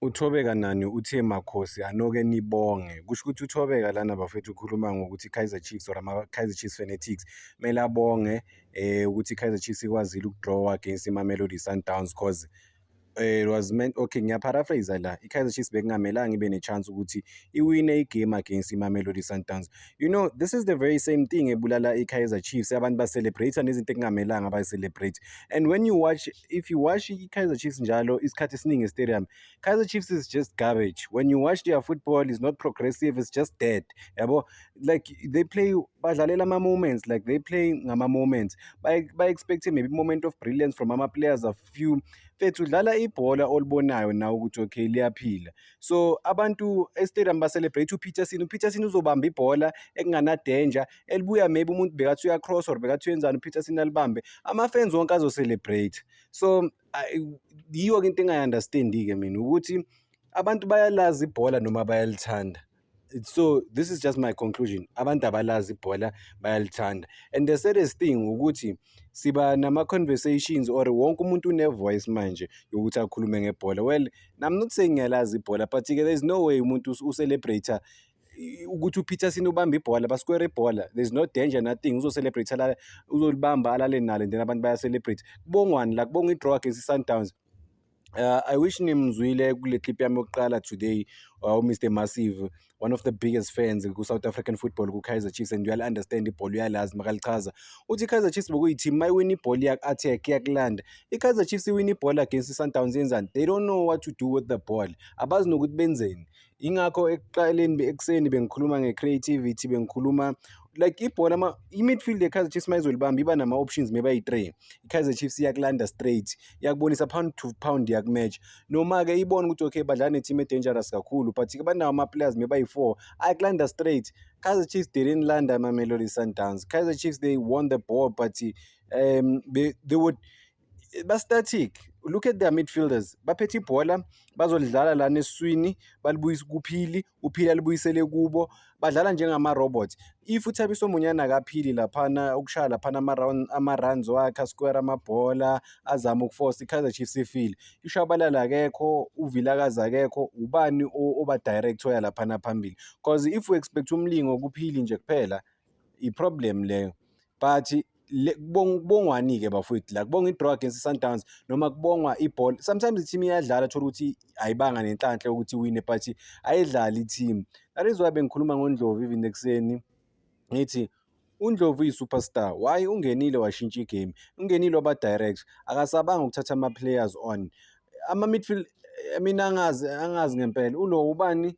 UThobeka Nani uthe makhosi anoke nibonge. Kusho ukuthi uThobeka lana bafethu ukhuluma ngokuthi i-Kaizer Chiefs or ama-Kaizer Chiefs fanatics kumele abonge ukuthi i-Kaizer Chiefs ikwazile uku-draw against iMamelodi Sundowns, 'cause it was meant, okay, ngiya-paraphrase la, i-Kaizer Chiefs bekungamelanga ibe ne-chance ukuthi iwine igame against iMamelodi Sundowns. This is the very same thing ebulala i-Kaizer Chiefs. Abantu ba-celebrate nezinto ekungamelanga bayi-celebrate. And when you watch, if you watch i-Kaizer Chiefs njalo isikhathi esiningi e-stadium, Kaizer Chiefs is just garbage. When you watch their football, it's not progressive, it's just dead. Yabo, like they play, badlalela ama-moments, like they play ngama-moments. Ba-expect maybe moment of brilliance from ama-players a few. Mfethu, udlala ibhola olibonayo nawe ukuthi okay, liyaphila. So abantu e-stadium ba-celebrate uPeterson. UPeterson uzobamba ibhola ekungana-danger, elibuya maybe umuntu bekathi uya-cross or bekathi uyenzani, uPeterson alibambe. Ama-fans wonke azo-celebrate. So yiyo-ke into engayi-understand-i-ke mina ukuthi abantu bayalazi ibhola noma bayalithanda. So this is just my conclusion. Abantu abalazi ibhola, bayalithanda. And the saddest thing ukuthi siba nama-conversations or wonke umuntu une-voice manje yokuthi akhulume ngebhola. Well, I'm not saying ngiyalazi ibhola, but-ke there's no way umuntu u-celebrate ukuthi uPeterson ubambe ibhola, ba-square ibhola, there's no danger, nothing, uzo-celebrate la, uzolibamba alale nalo and then abantu baya-celebrate. Kubongwani la? Kubongwa i-draw against i-Sundowns. I wish nimzwile kule clip yami yokuqala today, uMr Massive, one of the biggest fans ku-South African football, ku-Kaizer Chiefs, and uyali-understand ibhola, uyalazi makalichaza. Uthi i-Kaizer Chiefs bekuyi-team mayiwina ibhola iyaku-attack, iyakulanda. I-Kaizer Chiefs iwina ibhola against i-Sundowns, yenzani? They don't know what to do with the ball. Abazi nokuthi benzeni. Ingakho ekuqaleni ekuseni bengikhuluma nge-creativity, bengikhuluma like ibhola ma i-midfield ye-Kaizer Chiefs mayizolibamba iba nama-options maybe ayi-three. I-Kaizer Chiefs iyakulanda straight, iyakubonisa pound to pound, iyaku-match. Noma-ke ibone ukuthi okay, badlala ne-team e-dangerous kakhulu, but-ke banawo ama-players maybe ayi-four ayakulanda straight. Kaizer Chiefs didn't landa Mamelodi Sundowns. Kaizer Chiefs, they won the ball, but they would ba-static. Look at their midfielders, baphethe ibhola, bazolidlala lana esiswini, balibuyise kuPhili, uPhili alibuyisele kubo, badlala njengama-robot. If uThabiso Monyane akaphili laphana ukushaya laphana ama-runs wakhe, a-square amabhola, azame uku-force, i-Kaizer Chiefs ifile. UShabalala akekho, uVilakazi akekho, ubani oba-direct oya laphana phambili? 'Cause if we expect umlingo kuPhili nje kuphela, i-problem leyo. But kubongwani-ke bafowethu la? Kubongwa i-draw against i-Sundowns noma kubongwa ibhola? Sometimes i-team iyadlala, uthole ukuthi ayibanga nenhlanhla yokuthi iwine, but ayidlali i-team. That is why bengikhuluma ngoNdlovu even ekuseni, ngithi uNdlovu uyi-superstar. Why? Ungenile washintsha igame, ungenile waba-direct, akasabanga ukuthatha ama-players on. Ama-midfield, mina angazi, angazi ngempela ulo ubani,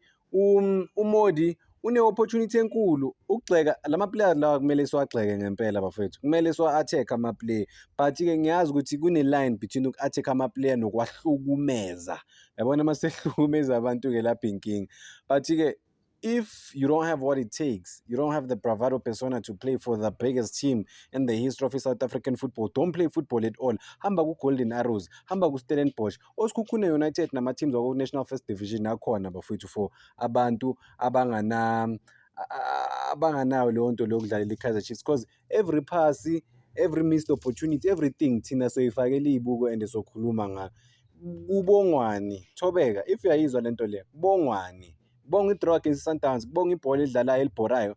uModi une-opportunity enkulu ukugxeka lama player lawa. Kumele siwagxeke ngempela bafethu, kumele siwa-attack ama-player, but-ke ngiyazi ukuthi kune-line between uku-attack ama-player nokwahlukumeza, yabona. Uma sehlukumeza abantu-ke lapho inkinga. But-ke if you don't have what it takes, you don't have the bravado persona to play for the biggest team in the history of South African football, don't play football at all. Hamba ku-Golden Arrows, hamba ku-Stellenbosch, oSekhukhune United nama-teams wako-National First Division akhona bafowethu for abantu abanganayo leyo nto leyo yokudlalela i-Kaizer Chiefs, because every pass, every missed opportunity, everything thina soyifakela iy'buko and sokhuluma ngayo. Kubongwani? Thobeka, if uyayizwa lento le, kubongwani? Kubonga i-draw against i-Sundowns, kubonga ibhola elidlalayo elibhorayo.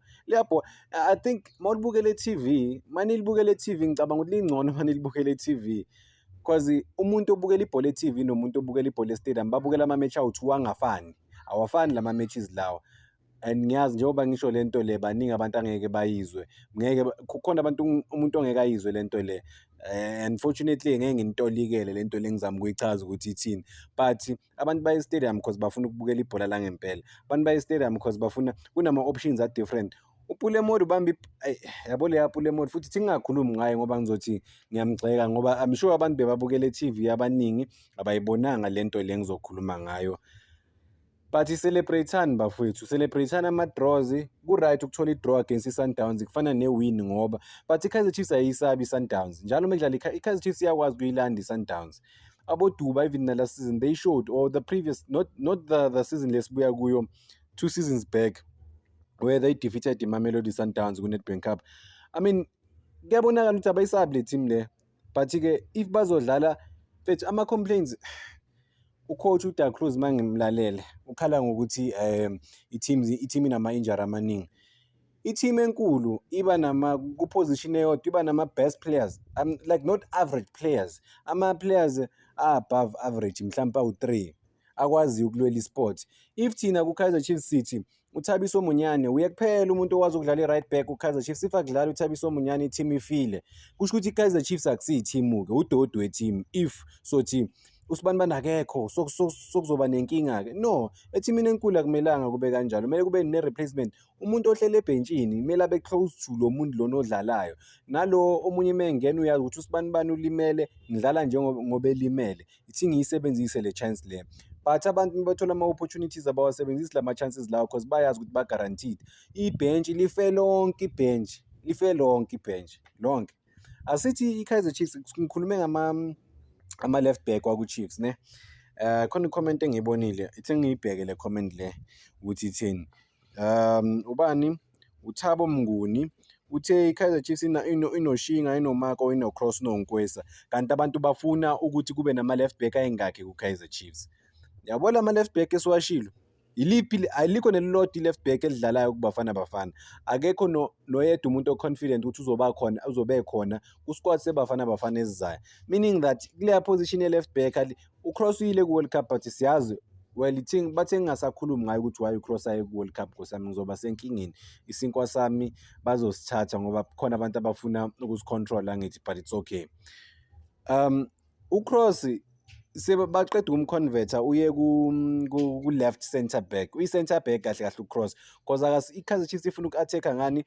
I think mawulibukela e-TV, manilibukela e-TV, ngicabanga ukuthi lingcono manilibukela e-TV, 'cause umuntu obukela ibhola e-TV nomuntu obukela ibhola e-stadium babukela ama-match awu-two angafani, awafani lama matches lawa. And ngiyazi njengoba ngisho le nto le, baningi abantu angeke bayizwe, ngeke kukhona abantu umuntu ongeke ayizwe le nto le. Unfortunately ngeke nginitolikele le nto le engizama ukuyichaza ukuthi ithini, but abantu baya e-stadium 'cause bafuna ukubukela ibhola langempela. Abantu baya e-stadium 'cause bafuna kunama-options a-different. UPule Mmodi ubamba, eyi yabo leya Pule Mmodi, futhi singakhulumi ngaye ngoba ngizothi ngiyamgxeka, ngoba I'm sure abantu bebabukela e-TV abaningi abayibonanga le nto le engizokhuluma ngayo. But celebrate-ani bafowethu, celebrate-ani ama-draws, ku-right ukuthola i-draw against i-Sundowns, kufana ne-win ngoba but i-Kaizer Chiefs ayiyisabi i-Sundowns. Njalo uma kudlala i-Kaizer Chiefs iyakwazi ukuyilanda i-Sundowns. Aboduba even nala season they showed, or the previous, not the season lesibuya kuyo, two seasons back, where they defeated iMamelodi Sundowns ku-Nedbank Cup. I mean, kuyabonakala ukuthi abayisabi le team le, but-ke if bazodlala mfethu ama-complaints U-coach uDa Cruz, mangimlalele, ukhala ngokuthi i-team inama-injury amaningi. I-team enkulu iba nama ku-position eyodwa iba nama-best players, like not average players, ama-players a-above average mhlampe awu-three akwaziyo ukulwela i-spot. If thina ku-Kaizer Chiefs sithi uThabiso Monyane uye kuphela umuntu okwazi ukudlala i-right back ku-Kaizer Chiefs, if akudlali uThabiso Monyane i-team ifile, kusho ukuthi i-Kaizer Chiefs akusiyo i-team-ke, udoti we-team. If sothi usibanibani akekho, sokuzoba nenkinga-ke. No, ethimini enkulu akumelanga kube kanjalo, kumele kube ne-replacement. Umuntu ohleli ebhentshini kumele abe close to lo muntu lona odlalayo, nalo omunye uma engena uyazi ukuthi usibanibani ulimele, ngidlala njengoba elimele, ithi ngiyisebenzise le chance le. But abantu uma bethola ama-opportunities abawasebenzisi lama-chances lawo cause bayazi ukuthi ba-guaranteed. Ibhentshi life lonke, ibhentshi life lonke, ibhentshi lonke. Asithi i-Kaizer Chiefs, ngikhulume ama-left back waku-Chiefs ne. Khona i-comment engiyibonile, ithi ngiyibheke le comment le ukuthi ithini. Ubani? uThabo Mnguni uthe i-Kaizer Chiefs inoShinga, inoMako, ino-Cross, noNkwesa, kanti abantu bafuna ukuthi kube nama-left back ayingakhi ku-Kaizer Chiefs. Yabo lama left back esiwashilo, iliphi? Alikho nelilodwa i-left back elidlalayo kuBafana Bafana. Akekho noyedwa umuntu o-confident ukuthi uzoba khona, uzobe khona ku-squad seBafana Bafana esizayo, meaning that kuleya position ye-left back uCross uyile ku-World Cup, but siyazi well ithi bathe ngingasakhulumi ngayo ukuthi why uCross aye ku-World Cup. Nkosi yami, ngizoba senkingeni, isinkwa sami bazosithatha ngoba kukhona abantu abafuna ukusi-control angithi, but it's okay. UCross baqeda ukum-convert-a uye ku-left centre back, uyi-centre back kahle kahle uCross, cause i-Kaizer Chiefs ifuna uku-attack-a ngani?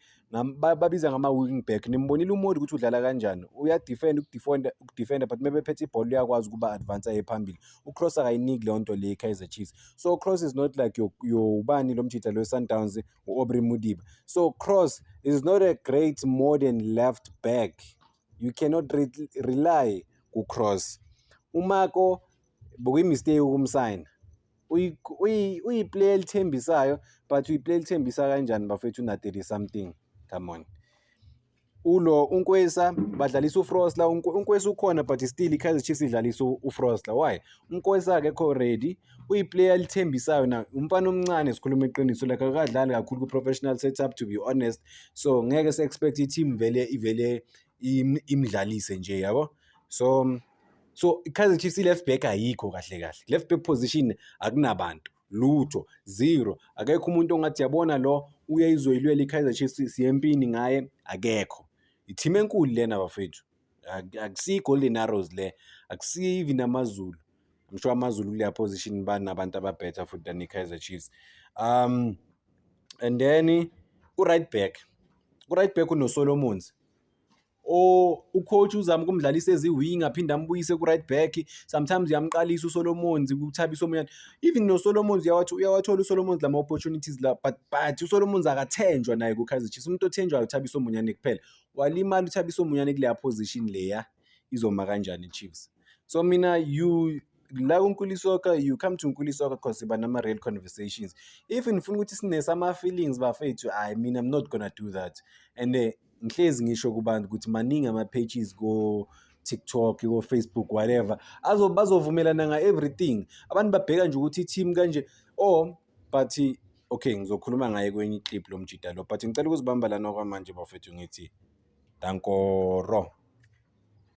Babiza ngama-wing back. Nimbonile uModi ukuthi udlala kanjani, uya-defend, ukudefenda, but uma bephethe ibhola uyakwazi ukuba advance aye phambili. UCross akayiniki leyo nto le i-Kaizer Chiefs. So Cross is not like your ubani lo mjita lo Sundowns, u-Aubrey Modiba. So Cross is not a great modern left back, you cannot rely ku-Cross. UMako bekuyi-mistake ukumsayina, uyi-player elithembisayo, but uyi-player elithembisa kanjani bafethu una-30 something? Come on. Ulo uNkwesa badlalisa uFrosler, uNkwesa ukhona, but still i-Kaizer Chiefs idlalisa uFrosler. Why? UNkwesa akekho ready, uyi-player elithembisayo na umfana omncane, sikhuluma iqiniso, like akadlali kakhulu ku-professional setup, to be honest, so ngeke se-expect i-team vele ivele imdlalise nje, yabo. So i-Kaizer Chiefs i-left back ayikho kahle kahle, left back position akunabantu, lutho, zero, akekho umuntu ongathi yabona lo uyayizoyilwela i-Kaizer Chiefs, siyempini ngaye, akekho. I-team enkulu lena bafethu, akusiyo i-Golden Arrows le, akusiyo even AmaZulu. I'm sure AmaZulu kuleya position banabantu aba-better futhi than i-Kaizer Chiefs. And then ku-right back, ku-right back unoSolomons, o ucoach uzama ukumdlalisa ezi-wing, aphinde ambuyise ku-right back. Sometimes uyamqalisa uSolomons kuThabiso Monyane, even noSolomons uyawathola uSolomons lama-opportunities la, but uSolomons akathenjwa naye ku-Kaizer Chiefs. Umuntu othenjwayo uThabiso Monyane kuphela. Walimala uThabiso Monyane kuleya position leya, izoma kanjani i-Chiefs? So mina, you la kuNkuli Soccer, you come to Nkuli Soccer cause siba nama-real conversations. If nifuna ukuthi sinese ama-feelings bafethu, hayi, mina I'm not gonna do that. And ngihlezi ngisho kubantu ukuthi maningi ama-pages ko-TikTok, ko-Facebook, whatever, bazovumelana nga-everything. Abantu babheka nje ukuthi i-team kanje oh, but okay, ngizokhuluma ngaye kwenye i-clip lo mjida lo, but ngicela ukuzibamba lana kwamanje bafethu, ngithi dankoro.